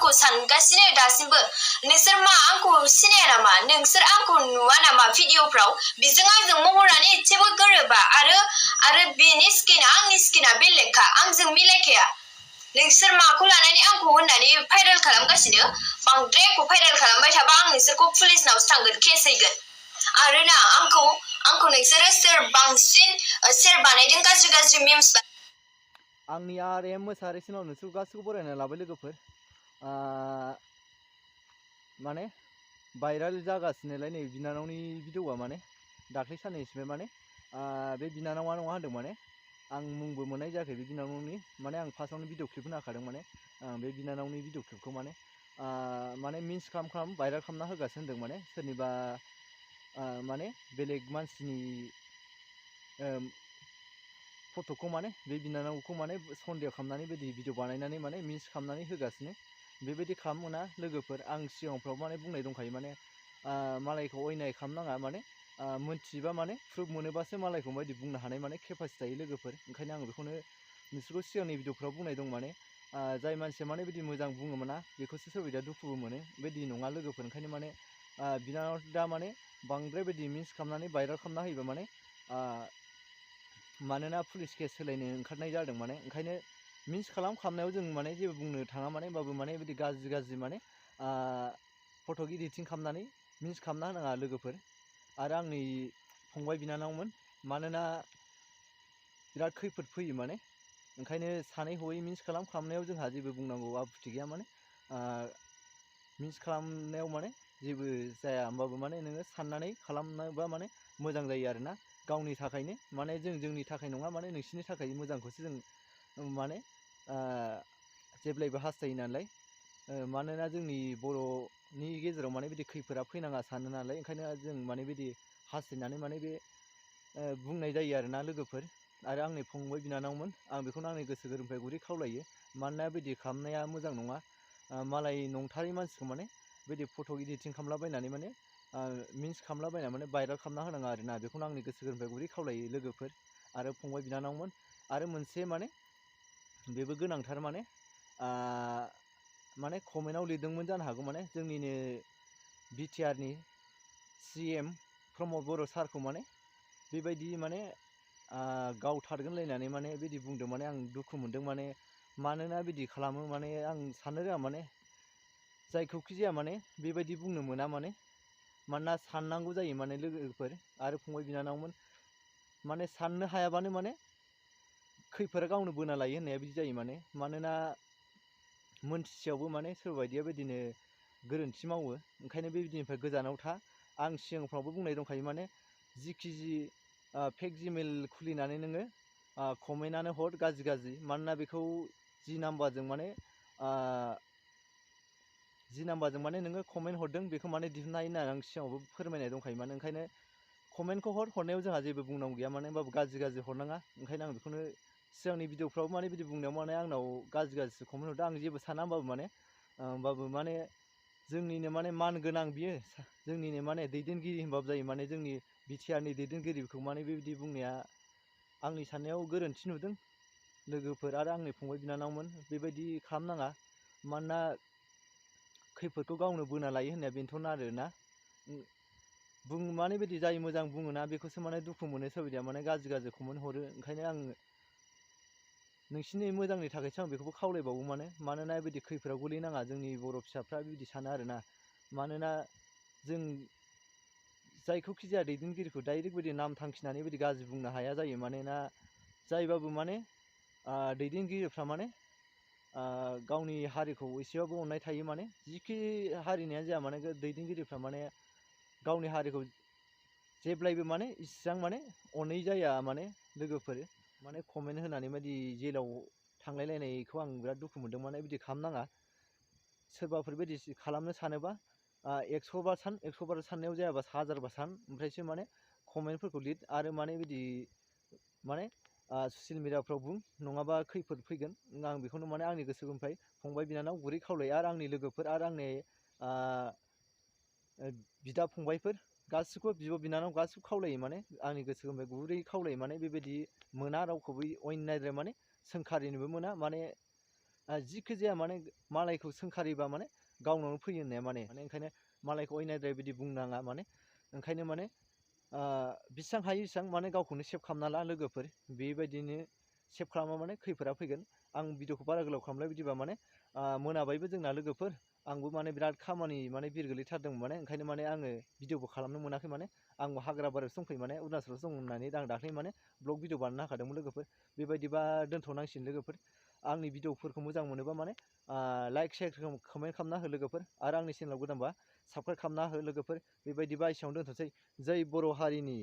आंखौ सानगासिनो दासिमबो नोंसोर मा आंखौ सिनाया नामा नोंसोर आंखौ नुवा नामा भिडिअफ्राव बिजों आंजों महरानो एसेबो गोरोबा आरो बेनि स्किना आंनि स्किना बेलेगखा आंजों मिलायखाया नोंसोर माखौ लानानै आंखौ होननानै भाइरेल खालामगासिनो बांद्राय आंखौ भाइरेल खालामबाय थाबा आं नोंसोरखौ पुलिसनावसो थांगोन केस हैगोन आरो ना आंखौ नोंसोरो सोर बानायदों गाज्रि मिम्स आंनि आर मोसाहारी चेनेलाव नोंसोर गासैखौ बरायना लाबाय लोगोफोर माने भाइरेल जागासिनोलाय नै बिनानावनि भिडिअआ माने दाख्लै साननैसो माने बे बिनानावा नङा होनदों माने आं मुंबो मोननाय जायाखै बे बिनानावनि माने आं फार्स्टआवनो भिडिअ क्लिप होनो हाखादों माने बे बिनानावनि भिडिअ क्लिपखौ माने मिन्स खालाम भाइरेल खालामना होगासिनो होनदों माने सोरनिबा माने बेलेग मानसिनि फट'खौ माने बे बिनानावखौ माने सन्देह खालामनानै बिदि भिडिअ बानायनानै माने मिस खालामनानै होगासिनो बेबायदि खालामनो मोना लोगोफोर आं सिगांफ्राव माने बुंनाय दंखायो माने मालायखौ अयनाय खालामनाङा माने मोनथिबा माने प्रुफ मोनोबासो मालायखौ बायदि बुंनो हानाय माने केपासिटि थायो लोगोफोर ओंखायनो आं बेखौनो नोंसोरखौ सिगांनि भिडिअफ्राव बुंनाय दं माने जाय मानसिया माने बिदि मोजां बुङो मोना बेखौसो सोरबाया दुखुबो मोनो बिदि नङा लोगोफोर ओंखायनो माने बिनानाव दा माने बांद्राय बिदि मिस खालामनानै भाइरेल खालामना होयोबा माने मानोना पुलिस केस होलायनो ओंखारनाय जादों माने ओंखायनो मिस खालामनायाव जों माने जेबो बुंनो थाङा माने होमबाबो माने बिदि गाज्रि माने फट' इडिटिं खालामनानै मिस खालामना होनाङा लोगोफोर आरो आंनि फंबाय बिनानावमोन मानोना बिराद खैफोद फैयो माने ओंखायनो सानै हयै मिस खालामनायाव जोंहा जेबो बुंनांगौ आपत्ति गैया माने मिस खालामनायाव माने जेबो जाया होमबाबो माने नोङो साननानै खालामनोबा माने मोजां जायो आरोना गावनि थाखायनो माने जोंनि थाखाय नङा माने नोंसिनि थाखाय मोजांखौसो जों माने जेब्लायबो हास्थायो नालाय मानोना जोंनि बर'नि गेजेराव माने बिदि खैफोदा फैनाङा सानो नालाय ओंखायनो जों माने बिदि हास्थायनानै माने बे बुंनाय जायो आरोना लोगोफोर आरो आंनि फंबाय बिनानावमोन आं बेखौनो आंनि गोसो गोरबोनिफ्राय गुरै खावलायो मानोना बिदि खालामनाया मोजां नङा मालाय नंथारै मानसिखौ माने बिदि फट' इडिटिं खालामलाबायनानै माने मिन्स खालामलाबायनानै माने भाइरेल खालामना होनाङा आरोना बेखौनो आंनि गोसो गोरबोनिफ्राय गुरै खावलायो लोगोफोर आरो फंबाय बिनानावमोन आरो मोनसे माने बेबो गोनांथार माने कमेन्टआव लिरदोंमोन जानो हागौ माने जोंनिनो बिटिआरनि CM प्रमद बर' सारखौ माने बेबायदि माने गावथारगोनलायनानै माने बिदि बुंदों माने आं दुखु मोनदों माने मानोना बिदि खालामो माने आं साननो रोङा माने जायखौखि जाया माने बेबायदि बुंनो मोना मानोना साननांगौ जायो माने लोगोफोर आरो फंबाय बिनानावमोन माने साननो हायाबानो माने खैफोदा गावनो बोना लायो होननाया बिदि जायो मानोना मोनथिसेयावबो माने सोरबा बायदिया बिदिनो गोरोन्थि मावो ओंखायनो बेबायदिनिफ्राय गोजानाव था आं सिगांफ्रावबो बुंनाय दंखायो माने जिखि फेक जिमेल खुलिनानै नोङो कमेन्टआनो हर गाज्रि मानोना बेखौ जि नाम्बारजों माने नोङो कमेन्ट हरदों बेखौ माने दिहुननो हायो होननानै आं सिगाङावबो फोरमायनाय दंखायो माने ओंखायनो कमेन्टखौ हरनायाव जोंहा जेबो बुंनांगौ गैया माने होमबाबो गाज्रि हरनाङा ओंखायनो आं बेखौनो सिगांनि भिडिअफ्राव माने बिदि बुंनायाव माने आंनाव गाज्रिसो कमेन्ट हरदों आं जेबो साना होमबाबो माने जोंनिनो माने मान गोनां बियो जोंनिनो माने दैदेनगिरि होनबाबो जायो माने जोंनि बिटिआरनि दैदेनगिरिखौ माने बेबायदि बुंनाया आंनि साननायाव गोरोन्थि नुदों लोगोफोर आरो आंनि फंबाय बिनानावमोन बेबायदि खालामनाङा मानोना खैफोदखौ गावनो बोना लायो होननाया बेनोथ'नो आरोना माने बिदि जाय मोजां बुङोना बेखौसो माने दुखु मोनो सोरबाया माने गाज्रि कमेन्ट हरो ओंखायनो आं नोंसिनि मोजांनि थाखायसो आं बेखौबो खावलायबावो मानोना बिदि खैफोदाव गोलैनाङा जोंनि बर' फिसाफ्रा बिदि सानो आरोना मानोना जों जायखौखि जाया दैदेनगिरिखौ डाइरेक्ट बिदि नाम थांखिनानै बिदि गाज्रि बुंनो हाया जायो मानोना जायबाबो माने दैदेनगिरिफ्रा माने गावनि हारिखौ एसेबाबो अननाय थायो माने जिखि हारिनियानो जाया माने दैदेनगिरिफ्रा माने गावनि हारिखौ जेब्लायबो माने इसिबां माने अनै जाया माने लोगोफोर माने कमेन्ट होनानै बायदि जेलाव थांलायलायनायखौ आं बिराद दुखु मोनदों माने बिदि खालामनाङा सोरबाफोर बिदि खालामनो सानोबा 100 बार साननायाव जायाबा 1000 बार सान ओमफ्रायसो माने कमेन्टफोरखौ लिर आरो माने बिदि माने ससियेल मिडियाफ्राव बुं नङाबा खैफोद फैगोन आं बेखौनो माने आंनि गोसो गोरबोनिफ्राय फंबाय बिनानाव गुरै खावलायो आरो आंनि लोगोफोर आरो आंनि बिदा फंबायफोर गासिखौबो बिब' बिनानाव गासिबो खावलायो माने आंनि गोसो गोरबोनिफ्राय गुरै खावलायो माने बेबायदि मोना रावखौबो अयनायद्राय माने सोंखारिनोबो मोना माने जिखि जाया माने मालायखौ सोंखारिबा माने गावनावनो फैयो होननाया माने ओंखायनो मालायखौ अयनायद्राय बिदि बुंनाङा माने ओंखायनो माने बेसेबां हायो एसेबां माने गावखौनो सेभ खालामना ला लोगोफोर बेबायदिनो सेभ खालामा माने खैफोदा फैगोन आं भिडिअखौ बारा गोलाव खालामलाय बिदिबा माने मोनाबायबो जोंना लोगोफोर आंबो माने बिराद खामानि माने बिर गोलैथारदोंमोन माने ओंखायनो माने आङो भिडिअबो खालामनो मोनाखै माने आंबो हाग्रा बारियावसो दंफैयो माने अरुणाचलावसो दं होननानै आं दाख्लै माने ब्लग भिडिअ बानायनो होखादोंमोन लोगोफोर बेबायदिबा दोनथ'नांसिगोन लोगोफोर आंनि भिडिअफोरखौ मोजां मोनोबा माने लाइक शेयार कमेन्ट खालामना हो लोगोफोर आरो आंनि चेनेलाव गोदानबा साबस्क्राइब खालामना हो लोगोफोर बेबायदिबा एसेयावनो दोनथ'सै जै बर' हारिनि